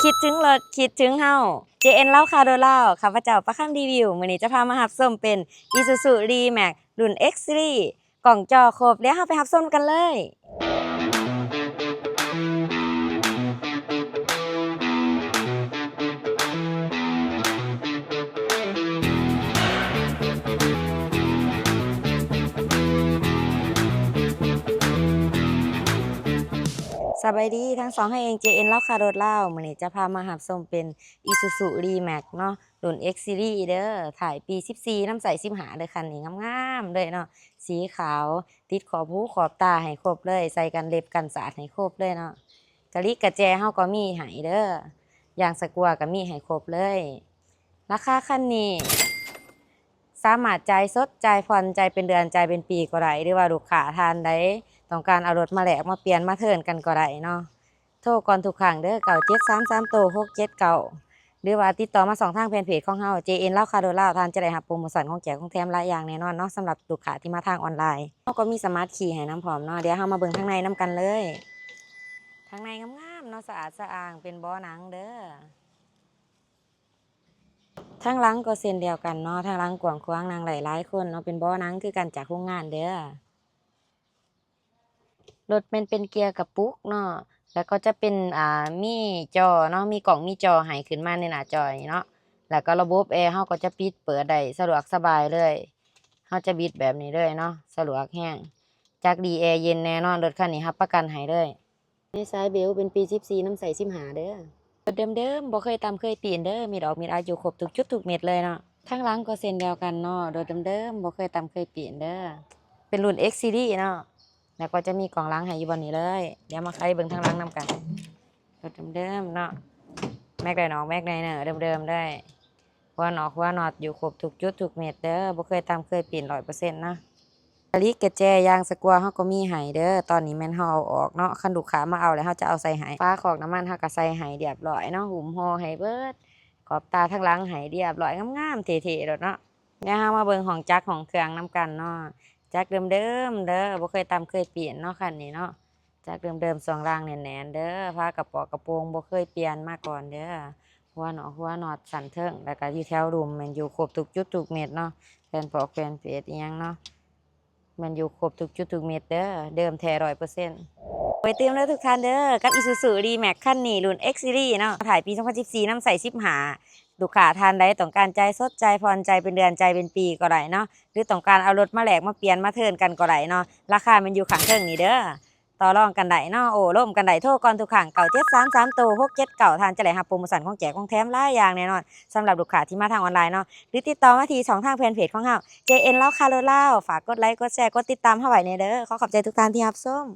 ຄິດເຖິງລົດ ຄິດເຖິງເຮົາ ເຈເອັນ ລາວຄ້າລົດລາວ ຂ້າພະເຈົ້າປະຄຳ ຣີວິວ ມື້ນີ້ຈະພາມາຮັບຊົມເປັນ Isuzu D-Max ລຸ້ນ X Series ກ້ອງຈໍຄົບ ດຽວເຮົາໄປຮັບຊົມກັນເລີຍ. ສະບາຍດີ ທັງສອງເຮົາເອງ ເຈເອັນ ລາວຄ້າລົດລາວ ມື້ນີ້ຈະພາມາຮັບຊົມເປັນ Isuzu D-Max ເນາະ ລຸ້ນ X Series ເດີ ທ້າຍປີສິບສີ່ ນຳໃຊ້ສິບຫ້າເດີ ຄັນນີ້ງາມໆເລີຍເນາະ ສີຂາວ ຕິດຂອບຫູຂອບຕາໃຫ້ຄົບເລີຍ ໃສ່ກັນເລັບກັນສາດໃຫ້ຄົບເລີຍເນາະ ກະລິກກະແຈເຮົາກໍມີໃຫ້ເດີ ຢາງສະກົວກໍມີໃຫ້ຄົບເລີຍ. ລາຄາຄັນນີ້ ສາມາດຈ່າຍສົດ ຈ່າຍຜ່ອນ ຈ່າຍເປັນເດືອນ ຈ່າຍເປັນປີກໍໄດ້ ຫຼືວ່າລູກຄ້າທ່ານໃດຕ້ອງການເອົາລົດມາແລກ ມາປ່ຽນ ມາເທີນກັນກໍໄດ້ເນາະ ໂທກ່ອນທຸກຄັ້ງເດີ ເກົ້າເຈັດສາມສາມໂຕ ຫົກເຈັດເກົ້າ ຫຼືວ່າຕິດຕໍ່ມາຊ່ອງທາງແຟນເພຈຂອງເຮົາ ເຈເອັນ ລາວຄ້າລົດລາວ ທ່ານຈະໄດ້ຮັບໂປຣໂມຊັນ ຂອງແຈກຂອງແຖມຫຼາຍຢ່າງແນ່ນອນເນາະ ສຳລັບລູກຄ້າທີ່ມາທາງອອນລາຍ. ເຮົາກໍມີສະມາດຄີໃຫ້ນຳພ້ອມເນາະ ດຽວເຮົາມາເບິ່ງທາງໃນນຳກັນເລີຍ. ທາງໃນງາມໆເນາະ ສະອາດສະອ້າງ ເປັນເບາະໜັງເດີ. ທາງຫຼັງກໍເຊັ່ນດຽວກັນເນາະ ທາງຫຼັງກວ້າງຂວາງ ນັ່ງໄດ້ຫຼາຍຄົນເນາະ ເປັນເບາະໜັງຄືກັນຈາກໂຮງງານເດີ. ລົດແມ່ນເປັນເກຍກະປຸກເນາະ ແລ້ວກໍຈະເປັນ ອ່າ ມີຈໍເນາະ ມີກ້ອງມີຈໍໃຫ້ຂຶ້ນມາໃນໜ້າຈໍນີ້ເນາະ ແລ້ວກໍລະບົບແອເຮົາກໍຈະປິດເປີດໄດ້ສະດວກສະບາຍເລີຍ ເຮົາຈະບິດແບບນີ້ເລີຍເນາະ ສະດວກແຮງ ຈັກດີແອເຢັນແນ່ນອນ ລົດຄັນນີ້ຮັບປະກັນໃຫ້ເລີຍ. ໃນສາຍເບວເປັນປີສິບສີ່ ນຳໃຊ້ສິບຫ້າເດີ. ເດີມໆ ບໍ່ເຄີຍຕຳເຄີຍປີ້ນເດີ ມີດອກມີອາຍຸຄົບທຸກຈຸດທຸກເມັດເລີຍເນາະ. ທາງຫຼັງກໍເຊັ່ນດຽວກັນເນາະ ລົດເດີມໆ ບໍ່ເຄີຍຕຳເຄີຍປີ້ນເດີ ເປັນລຸ້ນ X Series ເນາະ ແລ້ວກໍຈະມີກ້ອງຫຼັງໃຫ້ຢູ່ບ່ອນນີ້ເລີຍ. ດຽວມາໄຂເບິ່ງທາງຫຼັງນຳກັນ ລົດເດີມໆເນາະ ແມັກໄດນອກ ແມັກໄດເນີ ເດີມໆເລີຍ. ຫົວນອກຫົວນັອດຢູ່ຄົບທຸກຈຸດທຸກເມັດເດີ ບໍ່ເຄີຍຕຳເຄີຍປີ້ນ ຮ້ອຍເປີເຊັນເນາະ. ກະລິກກະແຈ ຢາງສະກົວເຮົາກໍມີໃຫ້ເດີ ຕອນນີ້ແມ່ນເຮົາເອົາອອກເນາະ ຄັນລູກຄ້າມາເອົາແລ້ວເຮົາຈະເອົາໃສ່ໃຫ້. ຝາຄອກນ້ຳມັນເຮົາກໍໃສ່ໃຫ້ລຽບຮ້ອຍເນາະ ຫຸ້ມຫໍ່ໃຫ້ເບິດ ຂອບຕາທາງຫຼັງໃຫ້ລຽບຮ້ອຍງາມໆ ເທ່ໆໂລດເນາະ. ດຽວເຮົາມາເບິ່ງຫ້ອງຈັກຫ້ອງເຄື່ອງນຳກັນເນາະ ຈັກເດີມໆເດີ ບໍ່ເຄີຍຕຳເຄີຍປີ້ນເນາະ ຄັນນີ້ເນາະ. ຈັກເດີມໆ ຊ່ວງລ່າງແໜ້ນໆເດີ ຝາກະປອກກະໂປງບໍ່ເຄີຍປ່ຽນມາກ່ອນເດີ. ຫົວນອກຫົວນັອດ ຊັ້ນເທິງ ແລ້ວກະຢູ່ແຖວລຸ່ມແມ່ນຢູ່ຄົບທຸກຈຸດທຸກເມັດເນາະ ແຜ່ນປອກແຜ່ນເຟດອີ່ຫຍັງເນາະ ແມ່ນຢູ່ຄົບທຸກຈຸດທຸກເມັດເດີ ເດີມແທ້ຮ້ອຍເປີເຊັນ. ໄປຕື່ມເດີທຸກທ່ານເດີ ກັບ Isuzu D-Max ຄັນນີ້ ລຸ້ນ X Series ເນາະ ທ້າຍປີສອງພັນສິບສີ່ ນຳໃຊ້ສິບຫ້າ ລູກຄ້າທ່ານໃດຕ້ອງການຈ່າຍສົດ ຈ່າຍຜ່ອນ ຈ່າຍເປັນເດືອນ ຈ່າຍເປັນປີກໍໄດ້ເນາະ ຫຼືຕ້ອງການເອົາລົດມາແລກມາປ່ຽນມາເທີນກັນກໍໄດ້ເນາະ ລາຄາແມ່ນຢູ່ຂ້າງເທິງນີ້ເດີ. ຕໍ່ລອງກັນໄດ້ເນາະ ໂອ້ລົມກັນໄດ້ ໂທກ່ອນທຸກຄັ້ງ ເກົ້າເຈັດສາມສາມໂຕ ຫົກເຈັດເກົ້າ ທ່ານຈະໄດ້ຮັບໂປຣໂມຊັນຂອງແຈກຂອງແຖມຫຼາຍຢ່າງແນ່ນອນ ສຳລັບລູກຄ້າທີ່ມາທາງອອນລາຍເນາະ ຫຼືຕິດຕໍ່ມາທີ່ຊ່ອງທາງແຟນເພຈຂອງເຮົາ ເຈເອັນ ລາວຄ້າລົດລາວ. ຝາກກົດໄລ ກົດແຊ ກົດຕິດຕາມເຮົາໄວ້ແດ່ເດີ. ຂໍຂອບໃຈທຸກທ່ານທີ່ຮັບຊົມ.